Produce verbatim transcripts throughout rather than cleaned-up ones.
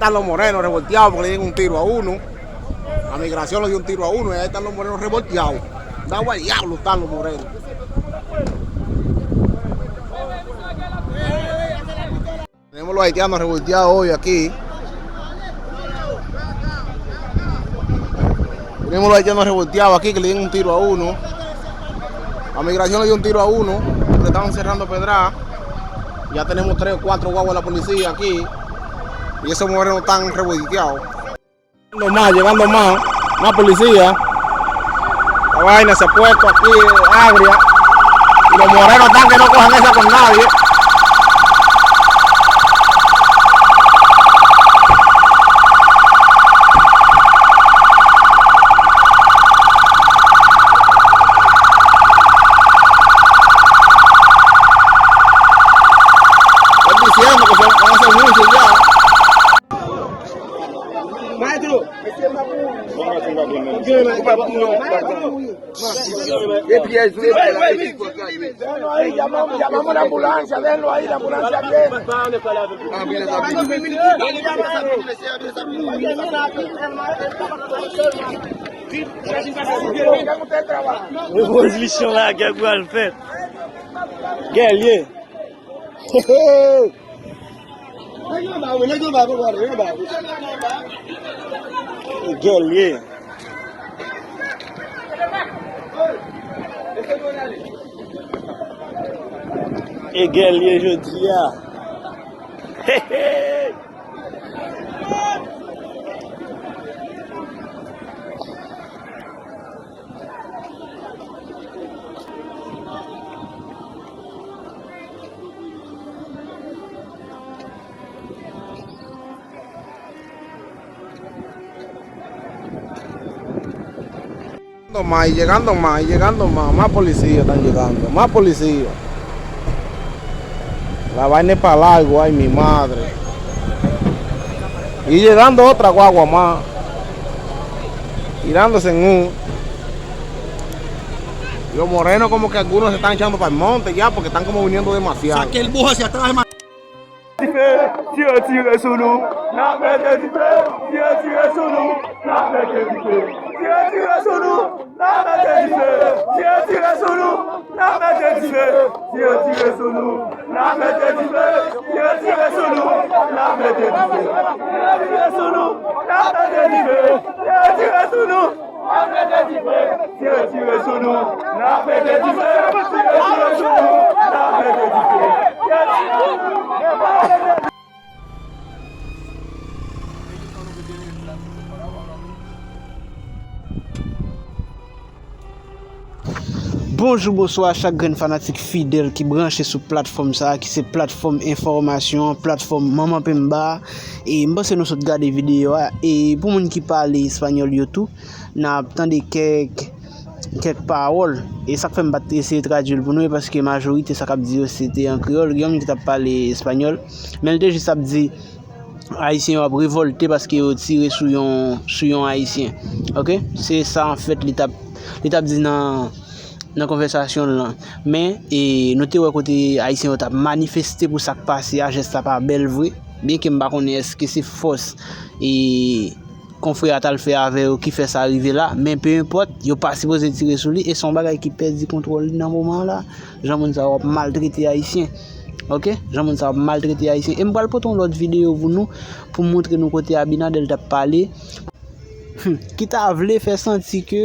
Están los morenos revolteados porque le dieron un tiro a uno. A migración le dio un tiro a uno y ahí están los morenos revolteados. Da guayabo están los morenos. Tenemos los haitianos revolteados hoy aquí. Tenemos los haitianos revolteados aquí que le dieron un tiro a uno. A migración le dio un tiro a uno. Le estaban cerrando pedra. Ya tenemos tres o cuatro guaguas de la policía aquí. Y esos morenos están revolteados. Llegando más, llegando más, más policía. La vaina se ha puesto aquí agria. Y los morenos están que no cogen esa con nadie. Estoy diciendo que se van a hacer mucho ya. Maestro. Llamamos, llamamos una ambulancia, déjenlo ahí, la ambulancia viene. Repozisyon lagè pral fèt. Gèlye. Gèlye. E gèlye jodi a. Llegando más, y llegando más, y llegando más, más policías están llegando, más policías. La vaina es para largo, ay mi madre. Y llegando otra guagua más, tirándose en un. Los morenos como que algunos se están echando para el monte ya porque están como viniendo demasiado. Saque el bus hacia atrás, hermano. Dife, tire, tire sou nou, n ap mete dife, tire, tire sou nou, n ap mete dife, tire, tire sou nou, n ap mete dife, tire, tire sou nou, n ap mete dife, tire, tire sou nou, n ap mete dife, tire, tire sou nou, n ap mete dife, tire, tire sou nou, n ap mete dife, tire, tire sou nou. Tire, tire sou nou, n ap mete dife. Tire, tire sou nou, n ap mete dife. Bonjou, bonswa a chak grenn fanatik fidèl ki branche sou platfòm sa a, ki se platfòm enfòmasyon an, platfòm Manman Pemba a. E m panse nou sot gade videyo a. E pou moun ki pale espanyòl yo tou, n ap tande kèk, kèk pawòl. E sa k fè m pa t eseye tradui l pou nou, e paske majorite sa k ap di yo se te an kreyòl. Gen yon moun ki t ap pale espanyòl, men l te jis ap di Ayisyen yo ap revòlte paske yo tire sou yon, sou yon Ayisyen. Oke? Se sa, anfèt, li t ap, li t ap di nan, nan konvèsasyon l lan. Men, e, nou te wè kote Ayisyen yo t ap manifeste pou sa k pase a, jès la pa bèl vre. Byenke m pa konnen èske se fòs, e, konfrè a t al fè avè yo ki fè sa rive la, men pe enpòt, yo pa sipoze tire sou li, e se yon bagay ki pèdi kontwòl li nan moman an la. Jan moun sa yo ap maltrete Ayisyen. Oke? Jan moun sa yo ap maltrete Ayisyen. E m pral pote yon lòt videyo pou nou, pou m montre nou kote Abinader t ap pale. Hmm, ki ta vle fè santi ke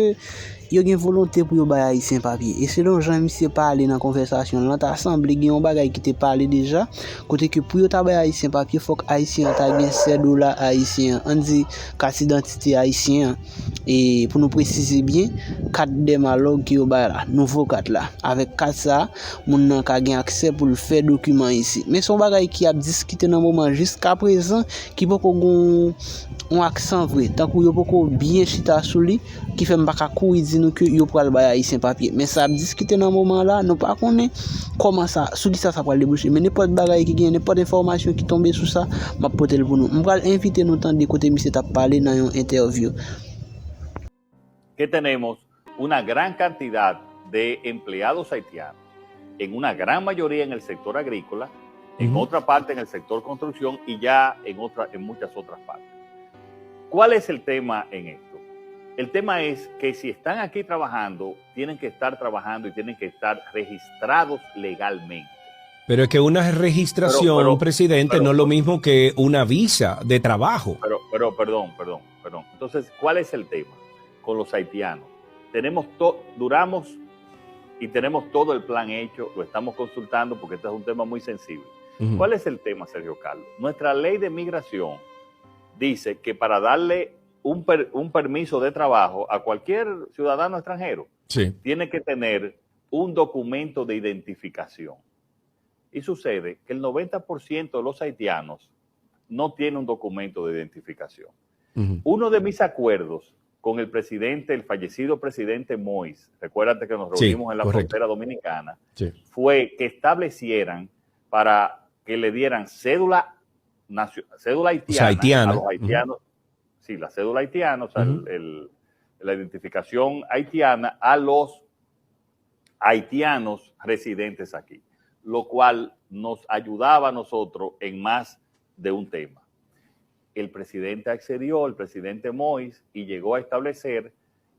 yo gen volonte pou yo bay Ayisyen papye. E selon jan misye pale nan konvèsasyon l lan, ta sanble gen yon bagay ki te pale deja, kote ke pou yo ta bay Ayisyen papye, fòk Ayisyen an ta gen sèdola ayisyen an, ann di kat idantite ayisyen an. E pou nou presize byen, kat dè malòg ke yo bay la, nouvo kat la. Avèk kat sa a, moun nan ka gen aksè pou l fè dokiman isi. Men se yon bagay ki ap diskite nan moman jiskaprezan, ki poko gen yon aksan vre, tankou yo poko byen chita sou li, ki fè m pa ka kouri di nou ke yo pral bay Ayisyen papye. Men sa ap diskite nan moman la, nou pa konnen kòman sa, sou ki sa sa pral debouche. Men nenpòt bagay ki gen, nenpòt enfòmasyon ki tonbe sou sa, m ap pote l pou nou. M pral envite nou tande kote misye t ap pale nan yon entèvyou. Que tenemos una gran cantidad de empleados haitianos, en una gran mayoría en el sector agrícola, en otra parte en el sector construcción y ya en, otra, en muchas otras partes. ¿Cuál es el tema en esto? El tema es que si están aquí trabajando, tienen que estar trabajando y tienen que estar registrados legalmente. Pero es que una registración, pero, pero, presidente, pero, no es lo mismo que una visa de trabajo. Pero, pero, perdón, perdón, perdón. Entonces, ¿cuál es el tema con los haitianos? Tenemos to, duramos y tenemos todo el plan hecho, lo estamos consultando porque este es un tema muy sensible. Uh -huh. ¿Cuál es el tema, Sergio Carlos? Nuestra ley de migración dice que para darle un, per, un permiso de trabajo a cualquier ciudadano extranjero, sí, tiene que tener un documento de identificación. Y sucede que el noventa por ciento de los haitianos no tiene un documento de identificación. Uh -huh. Uno de mis acuerdos con el presidente, el fallecido presidente Mois, recuérdate que nos reunimos sí, en la correcto. Frontera dominicana, sí, fue que establecieran para que le dieran cédula, cédula haitiana, o sea, haitiano, a los haitianos, uh -huh, sí, la cédula haitiana, o sea, uh -huh, el, el, la identificación haitiana a los haitianos residentes aquí, lo cual nos ayudaba a nosotros en más de un tema. El presidente accedió, el presidente Mois, y llegó a establecer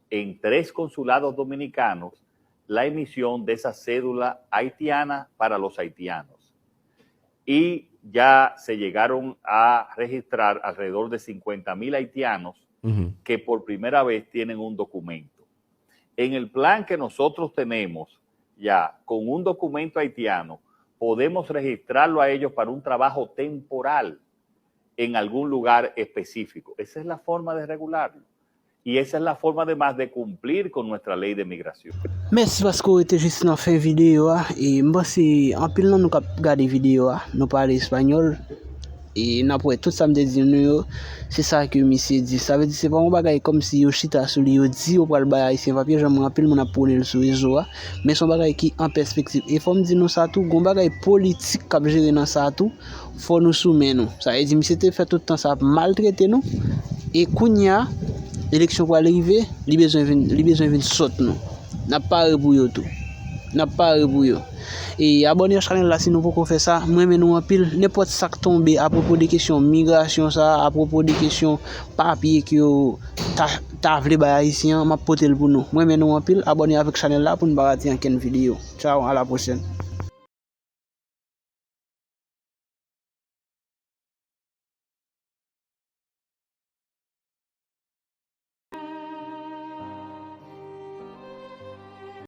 en tres consulados dominicanos la emisión de esa cédula haitiana para los haitianos. Y ya se llegaron a registrar alrededor de cincuenta mil haitianos uh -huh. que por primera vez tienen un documento. En el plan que nosotros tenemos ya con un documento haitiano, podemos registrarlo a ellos para un trabajo temporal en algún lugar específico. Esa es la forma de regularlo. Y esa es la forma además de cumplir con nuestra ley de migración. Mèsi paske w rete jis nan fen videyo a. E m panse anpil nan nou k ap gade videyo a, nou pale espanyòl. E n ap wè tout sa m te di nou yo, se sa ke misye di. Sa vle di se pa yon bagay kòmsi yo chita sou li, yo di yo pral bay Ayisyen papye, jan m wè anpil moun ap pwone l sou rezo a. Men se yon bagay ki an pèspektiv. E fò m di nou sa tou, gon bagay politik k ap jere nan sa tou, fò nou sou men nou. Sa vle di misye te fè tout tan sa ap maltrete nou. E kounye a, eleksyon pral rive, li bezwen vin, li bezwen vin sòt nou. N ap pare pou yo tou. N ap pare pou yo. E abòne ak chanèl la si nou poko fè sa. Mwen renmen nou anpil. Nenpòt sa k tonbe apwopo de kesyon migrasyon sa, apwopo de kesyon papye ke yo ta, ta vle bay Ayisyen an, m ap pote l pou nou. Mwen renmen nou anpil. Abòne avèk chanèl la pou n pa rate ankenn videyo. Tchaw, a la pwochèn.